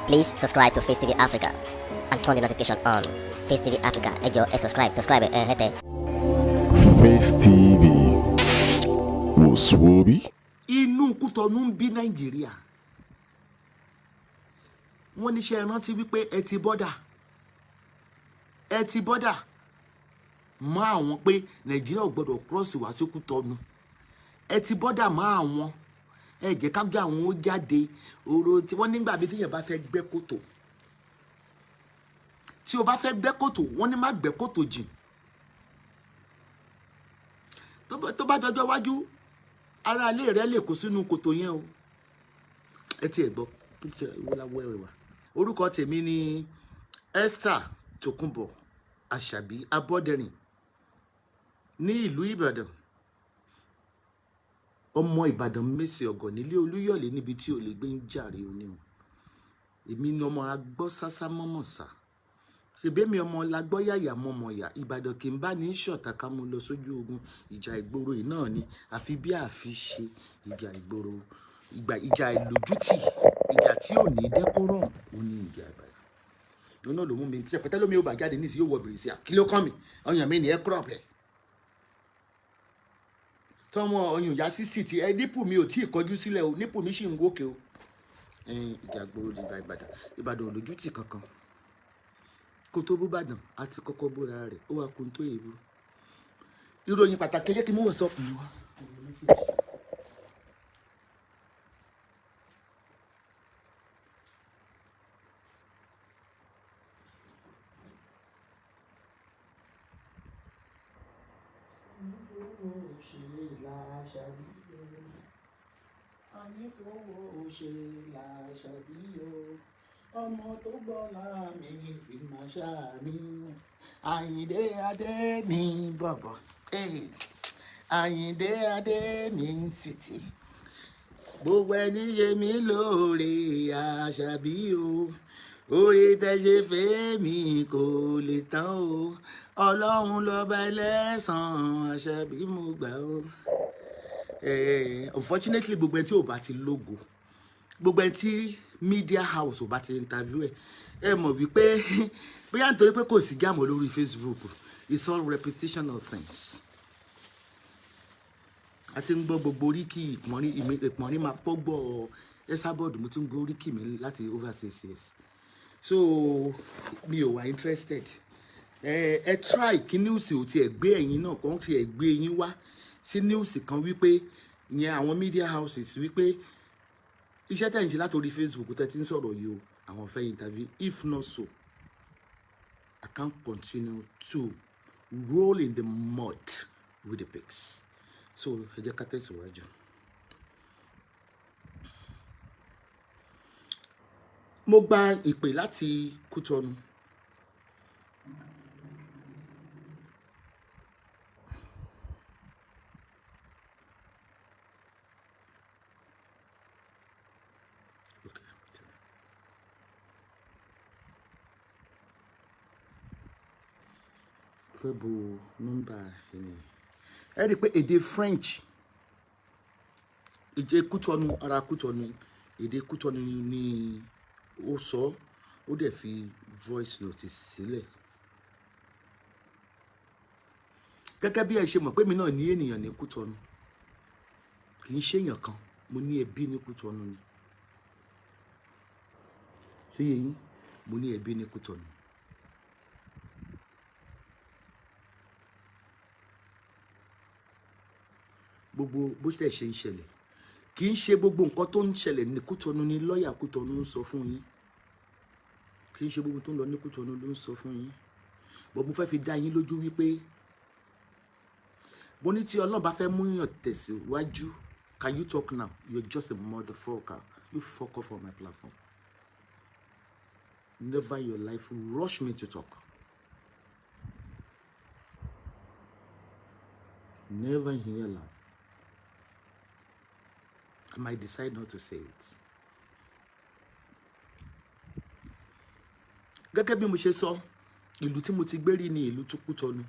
Please subscribe to Face TV Africa and turn the notification on. Face TV Africa, ẹ jọ̀ọ́ ẹ subscribe, subscribe ẹ hẹ́tẹ̀. Face TV wò sùwòbí. Inú Kútọ̀nù ń bí Nàìjíríà. Wọ́n ní ṣe rántí wípé ẹ ti bọ́dà, ẹ ti bọ́dà mọ́ àwọn pé Nàìjíríà ò gbọ́dọ̀ cross wá sí Kútọ̀nù. Ẹ ti bọ́dà mọ́ àwọn, ẹ jẹ́ ká gbé àwọn ó jáde. Ọ̀rọ̀ tí wọ́n nígbà bí téèyàn bá fẹ́ gbẹ́ kòtò, tí o bá fẹ́ gbẹ́ kòtò, wọ́n ní má gbẹ́ kòtò jìn. Tó bá dọjọ́ iwájú, ará ilé rẹ lè kó sínú kòtò yẹn o. Ẹ tiẹ̀ gbọ́ wọláwọ́ ẹ wà. Orúkọ tèmi ni Esther Tòkunbọ̀ Àṣàbí Abọ́dẹrìn ní ìlú Ìbàdàn, ọmọ Ìbàdàn Mèsì Ọ̀gọ̀ nílé Olúyọ̀lé níbi tí olè gbé ń jàre oníhun. Èmi ni ọmọ agbọ́ sásá mọ́mọ́sá, ṣèbémi ọmọ lagbọ́yàyà mọ́mọ́yà. Ìbàdàn kì í bá ní ṣọ̀tà ká mú lọ sójú ogun. Ìjà ìgboro yìí náà ni àfi bí àfi ṣe ìjà ìgboro, ìjà ìlójútì, ìjà tí ò ní dẹ́kọ́rọ̀ ò ní ìjà Ìbàdàn. Lónà ló mú mi ṣẹpẹtẹ lómi ò bá jáde nísìnyí yóò wọ bìrìsì. Kí ló kàn mí? Ọyàn mi ní ẹ crop ẹ tọmọ ọyàn ìyá 60 tí ẹ nípù mi ò tí ì kọjú sílẹ̀ o, nípù mi sì ń wókè o. Ìjà ìgboro ní Ìbàdàn. Ìbàdàn ò lójútì kankan. Kó tó bú Ìbàdàn á ti kọ́kọ́ búra rẹ̀, ó wá kun tó èébú. Ìròyìn pàtàkì, ẹ jẹ́ kí n mú WhatsApp mi wá. Ọmọ tó gbọ́ láàmì fi máa ṣáàmì. Àyìndé adé mi bọ̀bọ̀, Àyìndé adé mi sìtì, gbogbo ẹni ṣe mí lóore Àṣàbí o, oore tẹ́ ṣe fẹ́ mi kò lè tán o, Ọlọ́run lọ́ba ẹlẹ́san, Àṣàbí mo gbà o. Unfortunately, gbogbo ẹni tí ò bá ti lógo, gbogbo ẹni tí media house ò bá ti interview ẹ, ẹ mọ̀ wípé bóyá nítorí pé kò sí jáàmù lórí Facebook, it's all repetition of things. A ti ń gbọ́ gbogbo oríkì ìpọ́nrín máa pọ́ gbọ́ Esabod. Mo ti ń gbọ́ oríkì mi láti over 6 years, so mi ò wá interested. Ẹ try kí news ò tiẹ̀ gbé ẹ̀yin náà kàn tiẹ̀ gbé yín wá sí news kan wípé ìyẹn àwọn media houses wípé iṣẹ́ tẹ̀ ń ṣe látòrí Facebook tẹ́ ti ń sọ̀rọ̀ yìí o, àwọn fẹ́ interview. If not so, I can't continue to roll in the mud with the pigs. So ẹ jẹ́ ká tẹ̀síwájú. Mo gba ìpè láti Kútọ́nù. Fẹ́ bo nọ́mbà ẹni. Ẹ rí i pé èdè French, èdè Kútọ́nù, ara Kútọ́nù, èdè Kútọ́nù ni ó sọ, ó dẹ̀ fi voice notice sílẹ̀. Gẹ́gẹ́ bí ẹ ṣe mọ̀ pé mi náà ní ènìyàn ní Kútọ́nù, kì í ṣèyàn kan, mo ní ẹbí ní Kútọ́nù ni. Ṣé yé yín? Mo ní ẹbí ní Kútọ́nù. Gbogbo bó ṣe ń ṣẹlẹ̀, kì í ṣe gbogbo nǹkan tó ń ṣẹlẹ̀ ní Kútọ́nù ni lọ́ọ̀yà Kútọ́nù ń sọ fún yín. Kì í ṣe gbogbo tó ń lọ ní Kútọ́nù ló ń sọ fún yín. Bọ́ mo fẹ́ fi dá yín lójú wípé mo ní tí Ọlọ́run bá fẹ́ mú yàn tẹ̀síwájú. Can you talk now? You're just a motherfucker. You fuck off on my platform. Never in your life rush me to talk. Never in your life. I might decide not to say it. Gẹ́gẹ́ bí mo ṣe sọ, ìlú tí mo ti gbé rí ni ìlú tó Kútọ́nù.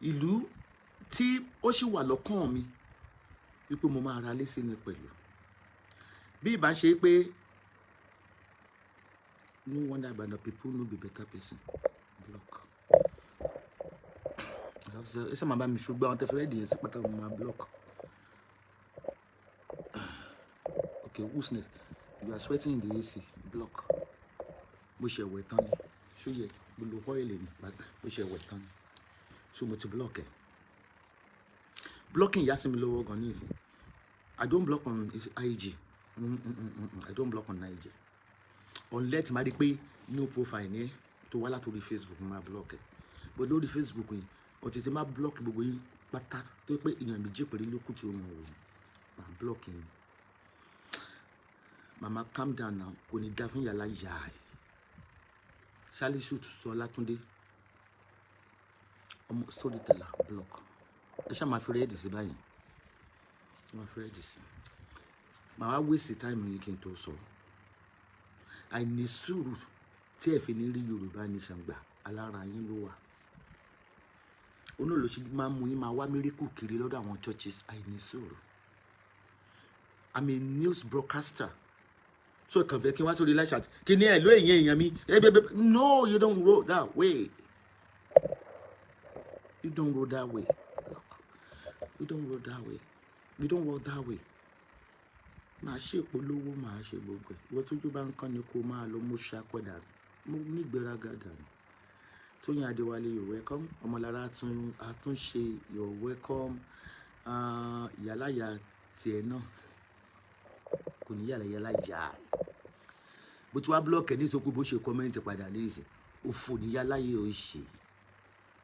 Ìlú tí ó sì wà lọ́kàn mi wípé mo máa ra lé sí ni pẹ̀lú. Bí ìbá ṣe pé No wonder Ibadan people no be better person. Block. Ẹ ṣe máa bá mi fi gbọ́ àwọn tẹ́fẹ́rẹ́ dìyẹn sí pátá, mo máa block. Okay, who's next? You are sweating in the AC. Block. Mo ṣe wẹ̀ tán ni. Ṣó yẹ mo lo oil ni, mo ṣe wẹ̀ tán ni. So mo ti block ẹ. Blocking yá sí mi lọ́wọ́ gan ní ìsìn. I don't block on IG. I don't block on IG. Unless má rí pé no profile ní ẹ tó wá látòrí Facebook, mo máa block ẹ. But lórí Facebook yìí, ọ̀tẹ̀tẹ̀ máa block gbogbo yín pátá tó pé èèyàn méjì péré ló kù tí ó mọ̀ wò yín. Máa block yín. Mama, calm down now. Kò ní dá fún yàrá yà ẹ. Salisu Sọlátúndé. Ọmọ storyteller, block. Ẹ ṣáà máa fi red sí báyìí. Ẹ máa fi red sí. Màá wá waste time yìí kí n tó sọ. Àìní sùúrù tí ẹ fi ní rí Yorùbá Nation gbà, alára yín ló wà. Oní olóṣì máa ń mú yín máa wá miracle kiri lọ́dọ̀ àwọn churches. Àìní sùúrù. I'm a news broadcaster. So kàn fẹ́ kí n wá sórí live chat. Kí ni ẹ̀ ló èyàn èèyàn mi? No, you don't roll that way. You don't roll that way. Look, you don't roll that way. You don't roll that way. Màá ṣe ìpolówó, màá ṣe gbogbo ẹ̀. Ìwọ tójú bá ń kán ni kó máa lọ mú ṣakọ dànù. Mo nígbéraga dànù. Tóyìn Adéwálé, you're welcome. Ọmọlára Àtúnṣe, you're welcome. Ìyáláyà tiẹ̀ náà kò ní yàrá yàrá yà ẹ̀. Bó ti wá block ẹ̀ ní ìsokú bó ṣe comment padà ní ìsìn. Òfò ní yàláyé ò ṣe.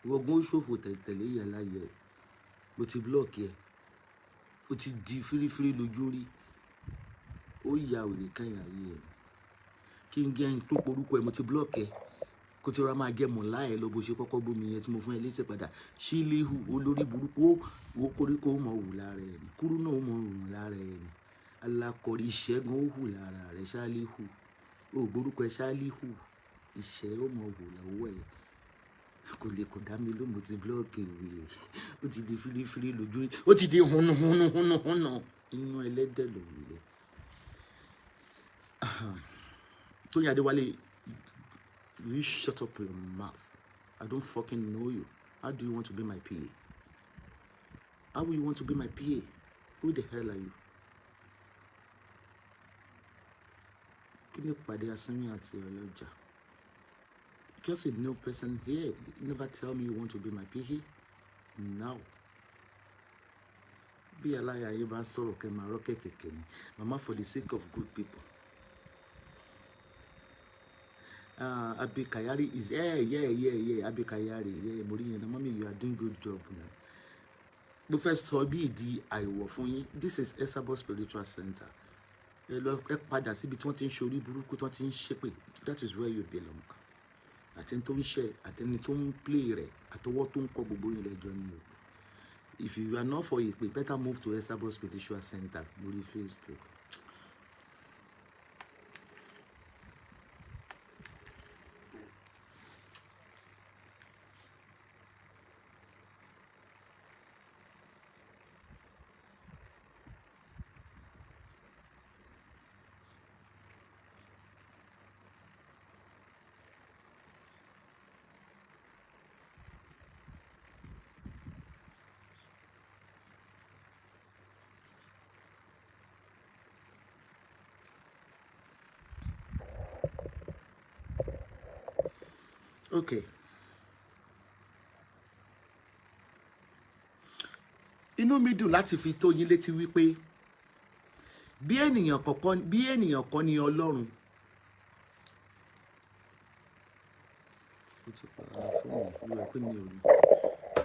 Ìwọ̀gùn ó ṣòfò tẹ̀lé yàláyé ẹ̀. Bó ti block ẹ̀. Ó ti di fírífírí lójú rí. Ó ya òrè kẹ́yìn ayé ẹ̀. Kí n gẹ́ ń tó porúkọ ẹ̀, mo ti block ẹ̀. Kó tí ó ra máa jẹ́ mọ̀lá ẹ̀ lọ bó ṣe kọ́kọ́ bómi yẹn tí mo fún ẹ léṣe padà. Ṣílíhù olórí burúkú, ó koríko ó mọ̀ hù lára ẹ̀ ni. Kúrú náà ó mọ̀ hù lára ẹ̀ ni. Alákọ̀rí ìṣẹ́gun ó hù lára rẹ̀ ṣáálíhù. Ó gbórúkọ ẹ ṣáálíhù. Ìṣẹ́ ó mọ̀ hù lọ́wọ́ ẹ̀. Kò lè kò dá mi lóhùn, mo ti block wèrè. Ó ti di fírífírí lójú rí. Ó ti di hùnù hùnù hùnù hùnù. Inú ẹlẹ́dẹ̀ ló wulẹ̀. Tóyìn Adéwálé, you shut up your mouth. I don't fucking know you. How do you want to be my PA? How will you want to be my PA? Who the hell are you? Kí ni ìpàdé asínwín àti ọlọ́jà? Just a new person here. You never tell me you want to be my PA. Now. Bí aláya yín bá ń sọ̀rọ̀ kẹ́ máa rọ́ kẹ̀kẹ̀kẹ̀ ni. Mama, for the sake of good people. Abi Kayari is yeah, Abi Kayari, yeah, mo rí yẹn náà. Mommy, you are doing good job now. Mo fẹ́ sọ bí ìdí àìwọ̀ fún yín. This is Esabod Spiritual Center. Ẹ lọ, ẹ padà síbi tí wọ́n ti ń ṣe orí burúkú, tí wọ́n ti ń ṣépè. That is where you belong. Àtẹni tó ń ṣe, àtẹni tó ń play rẹ̀, àtọwọ́ tó ń kọ gbogbo yín lẹ́jọ́ ní òpè. If you are not for ìpè, better move to Esabod Spiritual Center lórí Facebook. Okay. Inú mi dùn láti fi tó yín létí wípé bí ènìyàn kọ̀ọ̀kan, bí ènìyàn kọ́ ni Ọlọ́run. Ó ti pa fóònù, ó rẹ̀ pé mi ò rí.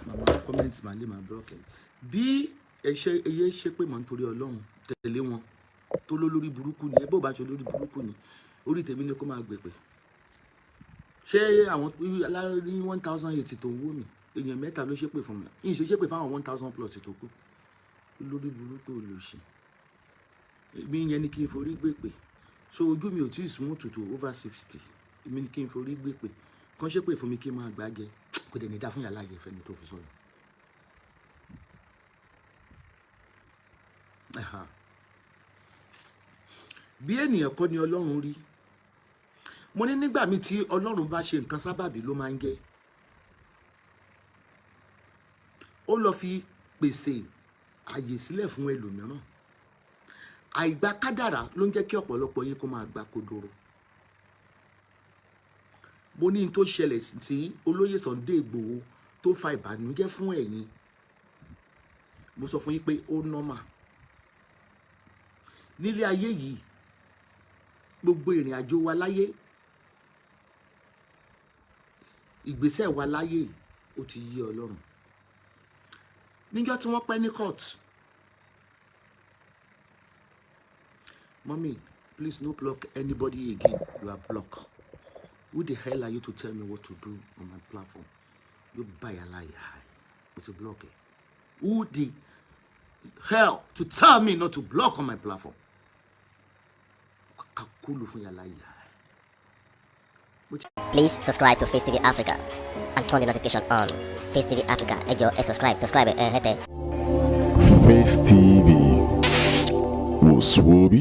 Màmá comment, màá lè máa block ẹ̀. Bí ẹ ṣe eyé ṣe pé mò ń torí Ọlọ́run tẹ̀lé wọn tó lólórí burúkú ni, bó bá ṣe olórí burúkú ni, orí tèmi ni kó máa gbèpè. Ṣé àwọn alárí 1080 tó ń wò mí, èèyàn mẹ́ta ló ṣépè fún mi. Ìyìn ṣe ṣépè fáwọn 1000+ tó kù. Olórí burúkú olòṣì. Èmi yẹn ni kí n forí gbèpè. So ojú mi ò tí ì smooth tó over 60. Èmi ni kí n forí gbèpè. Kàn ṣépè fún mi kí n máa gbájẹ. Kò dẹ̀ ní dá fún yàrá ìyẹ̀fẹ́ ni tó fi sọ̀rọ̀. Bí ènìyàn kọ́ ni Ọlọ́run rí. Mo ní nígbà míì tí Ọlọ́run bá ṣe nǹkan, sábàbí ló máa ń jẹ́. Ó lọ fi pèsè àyè sílẹ̀ fún ẹlòmíràn. Àìgbà kádàrá ló ń jẹ́ kí ọ̀pọ̀lọpọ̀ yín kó máa gba kodoro. Mo ní n tó ṣẹlẹ̀ sí olóyè Sunday Igboho tó fa ìbànújẹ́ fún ẹ̀yin, mo sọ fún yín pé ó normal nílé ayé yìí. Gbogbo ìrìn àjò wa láyé, ìgbésẹ̀ wa láyé yìí, ó ti yé Ọlọ́run. Níjọ́ tí wọ́n pẹ́ ní court, mommy, please, no block anybody again. You are blocked. Who the hell are you to tell me what to do on my platform? You buy a lie, o ti block ẹ. Who the hell to tell me not to block on my platform? Kakulu fún yàrá yà. Please subscribe to Face TV Africa and turn the notification on. Face TV Africa, ẹ jọ̀ọ́, ẹ subscribe, subscribe ẹ hẹ́tẹ̀. Face TV was Swoby.